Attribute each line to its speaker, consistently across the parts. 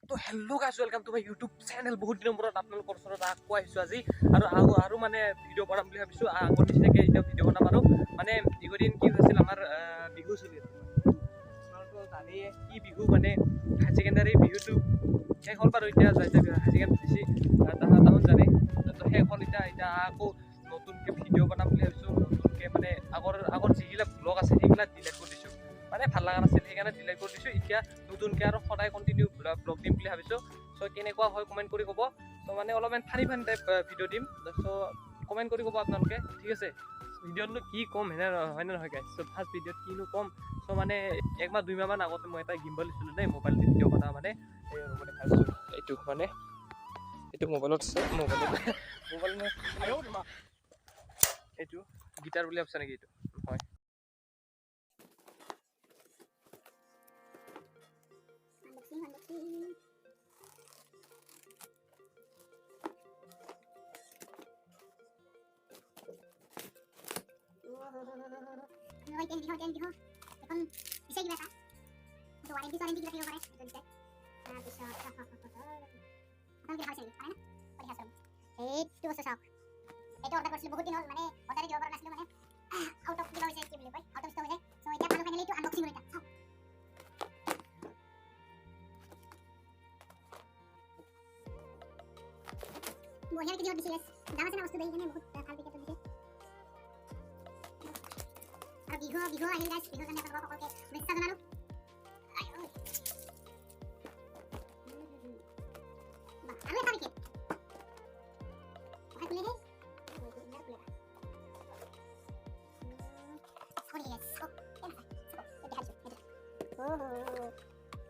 Speaker 1: তো hello guys, welcome to my YouTube channel. বহুত দিনৰ মূৰত আপোনালোকৰ ওচৰত আকৌ আহিছোঁ আজি আৰু মানে ভিডিঅ' বনাম বুলি ভাবিছোঁ। আগৰ নিচিনাকৈ এতিয়া ভিডিঅ' বনাম। আৰু মানে এইকেইদিন কি হৈছিল, আমাৰ বিহু চলি আছিল, জানেই কি বিহু, মানে হায়াৰ ছেকেণ্ডাৰী বিহুটো শেষ হ'ল বাৰু। এতিয়া যাই হায়াৰ ছেকেণ্ডাৰী দিছে তাহোন জানে, তো শেষ হ'ল। এতিয়া আকৌ নতুনকৈ ভিডিঅ' বনাম বুলি ভাবিছোঁ। নতুনকৈ মানে আগৰ যিগিলা ব্লগ আছে সেইগিলা ডিলিট কৰি দিছোঁ, মানে ভাল লগা নাছিল, সেইকাৰণে ডিলিট কৰি দিছোঁ। এতিয়া নতুনকৈ আৰু সদায় কণ্টিনিউ ব্লগ দিম বুলি ভাবিছোঁ। চ' কেনেকুৱা হয় কমেণ্ট কৰি ক'ব। চ' মানে অলপমান ফানি ফানি টাইপ ভিডিঅ' দিম, চ' কমেণ্ট কৰি ক'ব আপোনালোকে, ঠিক আছে? ভিডিঅ'তনো কি ক'ম, হয়নে নহয় গাইছ? চ' ফাৰ্ষ্ট ভিডিঅ'ত কিনো ক'ম। চ' মানে একমাহ দুইমাহমান আগতে মই এটা গিম্বল লৈছিলোঁ দেই, মোবাইল দি ভিডিঅ' বনাওঁ। মানে এই মানে ভাবিছোঁ এইটো, মানে এইটো মোবাইলত আছে, মোবাইল এইটো গীটাৰ বুলি ভাবিছা নেকি? এইটো হয়।
Speaker 2: এইটো বস্তু চাওক, এইটো অৰ্ডাৰ কৰিছিলোঁ বহুত দিন হ'ল, মানে অৰ্ডাৰ দিব পৰা নাছিলোঁ, মানে আউট অফ কিবা হৈছে, কি বুলি কয়, আউট অফ ষ্টক হৈ যায়। চ' এতিয়া পালোঁ ফাইনেলি, এইটো আনবক্সিং কৰি চাওক। বঢ়িয়া পেকেজিঙত দিছে, দাম আছে না বস্তু, সেইকাৰণে বহুত ভাল পেকেটত দিছে। আৰু বিহু আহিল গাইছ, বিহুৰ কাৰণে আপোনালোকক সকলোকে শুভেচ্ছা জনালোঁ। আৰু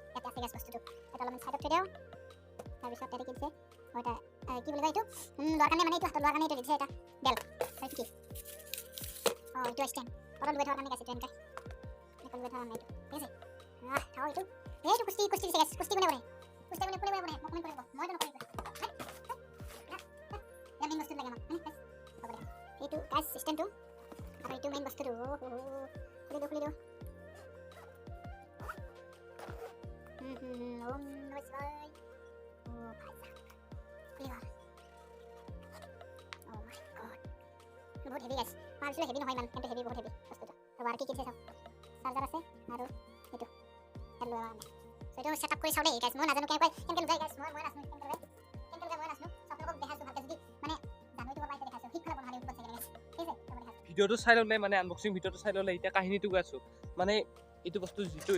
Speaker 2: এটা পেকেট বস্তুটো এটা অলপমান চাইডত থৈ দিওঁ। তাৰপিছত ইয়াতে কি দিছে, এটা কি বুলি কয় এইটো লোৱাৰ কাৰণে, মানে এইটো হাতত লোৱাৰ কাৰণে এইটো দিছে, এটা বেল। এইটো কি? অঁ, এইটো ষ্টেণ্ড তলত লগাই থোৱাৰ কাৰণে গাইছে, এইটো এনেকৈ এনেকৈ লগাই থোৱাৰ কাৰণে এইটো, ঠিক আছে? থাকক এইটো। এইটো কুস্তি কুস্তি দিছে গাইছ, কুস্তি কোনে বনায়? কুস্তি কোনে কোনে বনায়? মোক কমেণ্ট কৰিব, মইতো নকৰিম। মেইন বস্তুটো লাগে আমাক, হ'ব দে। এইটো গাইছ ষ্টেণ্ডটো আৰু এইটো মেইন বস্তুটো। খুলি দিওঁ, খুলি দিওঁ। ওম নমঃ শিৱায়। অ' ভাই চাহাব, খুলি গ'ল। অ' মাই গড, বহুত হেভি গাইছ। মই ভাবিছিলোঁ হেভি নহয় ইমান, কিন্তু হেভি, বহুত হেভি বস্তুটো। আৰু কি কি দিছে চাওক, চাৰ্জাৰ আছে আৰু এইটো ইয়াত লোৱাৰ কাৰণে। চ' এইটো ছেট আপ কৰি চাওঁ দেই গাইছ। মই নাজানো কেনেকৈ কেনেকৈ লগাই গাইছ, মই নাজানো কেনেকৈ লগাই, কেনেকৈ লগাই মই নাজানো। চ' আপোনালোকক দেখাইছোঁ ভালকৈ, যদি মানে জানো এইটো পৰা এতিয়া দেখাইছোঁ, শিকিব লাগিব নহ'লে ইউটিউবত চাই কেনে গাইছ, ঠিক আছে?
Speaker 1: ভিডিঅ'টো চাই ল'লে, মানে আনবক্সিং ভিডিঅ'টো চাই ল'লে, এতিয়া কাহিনীটো গৈ আছোঁ। মানে এইটো বস্তু যিটো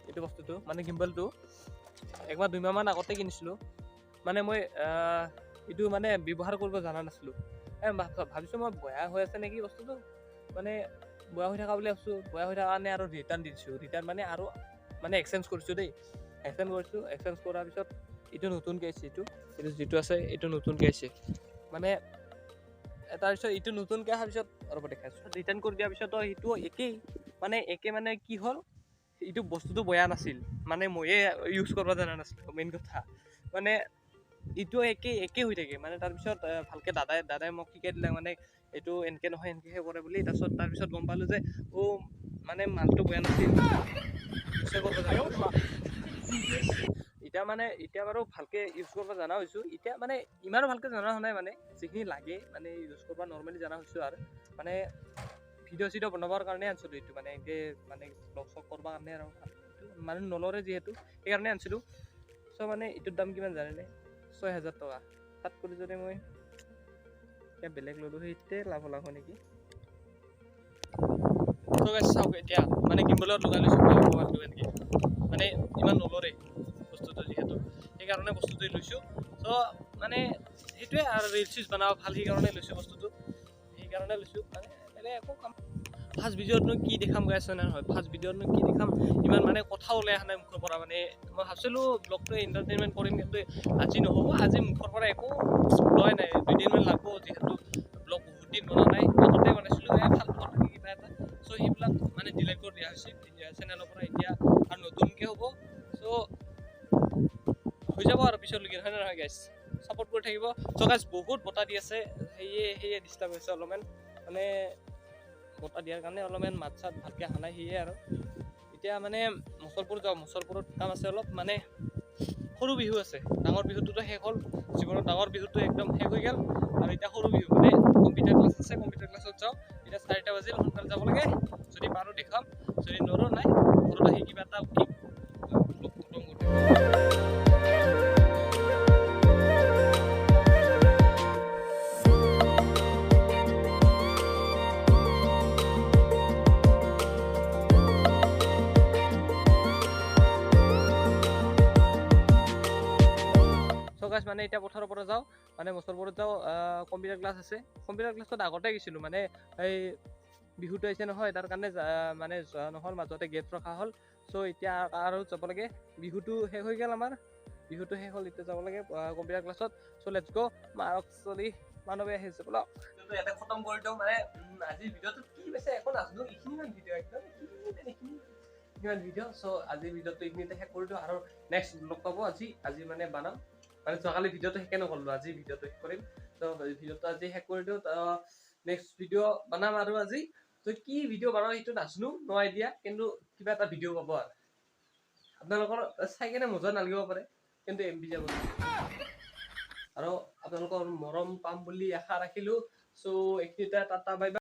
Speaker 1: এইটো বস্তুটো মানে গিম্বলটো একমাহ দুইমাহমান আগতে কিনিছিলোঁ। মানে মই এইটো মানে ব্যৱহাৰ কৰিব জনা নাছিলোঁ। ভাবিছোঁ মই বেয়া হৈ আছে নেকি বস্তুটো, মানে বেয়া হৈ থকা বুলি ভাবিছোঁ। বেয়া হৈ থকা কাৰণে আৰু ৰিটাৰ্ণ দি দিছোঁ। ৰিটাৰ্ণ মানে আৰু মানে এক্সচেঞ্জ কৰিছোঁ দেই, এক্সচেঞ্জ কৰিছোঁ। এক্সচেঞ্জ কৰাৰ পিছত এইটো নতুনকৈ আহিছে, এইটো যিটো আছে এইটো নতুনকৈ আহিছে। মানে তাৰপিছত এইটো নতুনকৈ অহাৰ পিছত ৰ'ব দেখাইছোঁ। ৰিটাৰ্ণ কৰি দিয়াৰ পিছতো সেইটো একেই, মানে একে, মানে কি হ'ল, এইটো বস্তুটো বেয়া নাছিল, মানে ময়ে ইউজ কৰিব জনা নাছিলোঁ, মেইন কথা। মানে এইটো একে একে হৈ থাকে। মানে তাৰপিছত ভালকৈ দাদাই মোক শিকাই দিলে, মানে এইটো এনেকৈ নহয় এনেকৈহে কৰে বুলি। তাৰপিছত গম পালোঁ যে অ' মানে মালটো বেয়া নাছিল। এতিয়া মানে এতিয়া বাৰু ভালকৈ ইউজ কৰিব জনা হৈছোঁ। এতিয়া মানে ইমানো ভালকৈ জনা হোৱা নাই, মানে যিখিনি লাগে মানে ইউজ কৰিব নৰ্মেলি জনা হৈছোঁ। আৰু মানে ভিডিঅ' চিডিঅ' বনাবৰ কাৰণে আনিছিলোঁ এইটো, মানে এনেকৈ মানে ব্লগ চগ কৰিবৰ কাৰণে, আৰু মানুহ নলৰে যিহেতু সেইকাৰণে আনিছিলোঁ। চ' মানে এইটোৰ দাম কিমান জানেনে? 6000 টকা। তাত কৰি যদি মই এতিয়া বেলেগ ল'লোঁ সেইটোতে লাভ লাভ হয় নেকি? চ' গাইছ চাওক, এতিয়া মানে গিম্বলত লগাই লৈছোঁ মোবাইলটো এনেকৈ, মানে ইমান নলৰে বস্তুটো যিহেতু, সেইকাৰণে বস্তুটো লৈছোঁ। চ' মানে সেইটোৱে আৰু ৰিলচ চিলচ বনাব ভাল, সেইকাৰণে লৈছোঁ বস্তুটো, সেইকাৰণে লৈছোঁ। মানে বেলেগ একো কাম। ফাৰ্ষ্ট ভিডিঅ'তনো কি দেখাম গাইছ নে নহয়, ফাৰ্ষ্ট ভিডিঅ'তনো কি দেখাম, ইমান মানে কথা ওলাই অহা নাই মুখৰ পৰা। মানে মই ভাবিছিলোঁ ব্লগটো এণ্টাৰটেইনমেণ্ট কৰিম, কিন্তু আজি নহ'ব, আজি মুখৰ পৰা একো ওলোৱাই নাই। দুদিনমান লাগব, যিহেতু ব্লগ বহুত দিন বনোৱা নাই। আগতে বনাইছিলোঁ এই ভাল ফটো কিবা এটা, চ' সেইবিলাক মানে ডিলিট কৰি দিয়া হৈছে চেনেলৰ পৰা, এতিয়া আৰু নতুনকৈ হ'ব। চ' হৈ যাব আৰু পিছলৈকে, হয় নে নহয় গাইছ? ছাপৰ্ট কৰি থাকিব। চ' গাইছ বহুত বতাহ দি আছে, সেয়ে ডিষ্টাৰ্ব হৈছে অলপমান, মানে বতাহ দিয়াৰ কাৰণে অলপমান মাত চাত ভালকৈ অহা নাই, সেয়ে আৰু। এতিয়া মানে মুছলপুৰ যাওঁ, মুছলপুৰত কাম আছে অলপ, মানে সৰু বিহু আছে। ডাঙৰ বিহুটোতো শেষ হ'ল, জীৱনত ডাঙৰ বিহুটো একদম শেষ হৈ গ'ল। আৰু এতিয়া সৰু বিহু মানে কম্পিউটাৰ ক্লাছ আছে, কম্পিউটাৰ ক্লাছত যাওঁ। এতিয়া 4টা বাজিল, সোনকালে যাব লাগে। যদি পাৰোঁ দেখাম, যদি নোৱাৰোঁ নাই, ঘৰত আহি কিবা এটা কি খতম কৰি। চ' মানে এতিয়া পথাৰৰ পৰা যাওঁ, মানে মুছলপুৰত যাওঁ, কম্পিউটাৰ ক্লাছ আছে। কম্পিউটাৰ ক্লাছত আগতে গৈছিলোঁ, মানে এই বিহুটো আহিছে নহয়, তাৰ কাৰণে মানে যোৱা নহ'ল, মাজতে গেপ ৰখা হ'ল। চ' এতিয়া আৰু যাব লাগে, বিহুটো শেষ হৈ গ'ল, আমাৰ বিহুটো শেষ হ'ল, এতিয়া যাব লাগে কম্পিউটাৰ ক্লাছত। চ' let's গ', মাৰক চলি মানৱে আহিছে বোলক। ইয়াতে খতম কৰি দিওঁ। মানে আজিৰ ভিডিঅ'টোত কি পাইছে একো নাজানো, এইখিনিমান ভিডিঅ' একদম এইখিনি ইমান ভিডিঅ'। চ' আজিৰ ভিডিঅ'টো এইখিনিতে শেষ কৰি দিওঁ আৰু নেক্সট লগ পাব। আজি মানে বানাম, মানে যোৱাকালি ভিডিঅ'টো শেষে নকৰিলোঁ, আজি ভিডিঅ'টো শেষ কৰিম। ত' ভিডিঅ'টো আজি শেষ কৰি দিওঁ, নেক্সট ভিডিঅ' বনাম। আৰু আজি ত' কি ভিডিঅ' বনাওঁ সেইটো নাজানো, ন আইডিয়া, কিন্তু কিবা এটা ভিডিঅ' পাব আৰু আপোনালোকৰ চাই কেনে মজা নালাগিব পাৰে, কিন্তু এম বি যাব আৰু আপোনালোকৰ মৰম পাম বুলি আশা ৰাখিলোঁ। চ' এইখিনিতে টাটা, বাই বাই।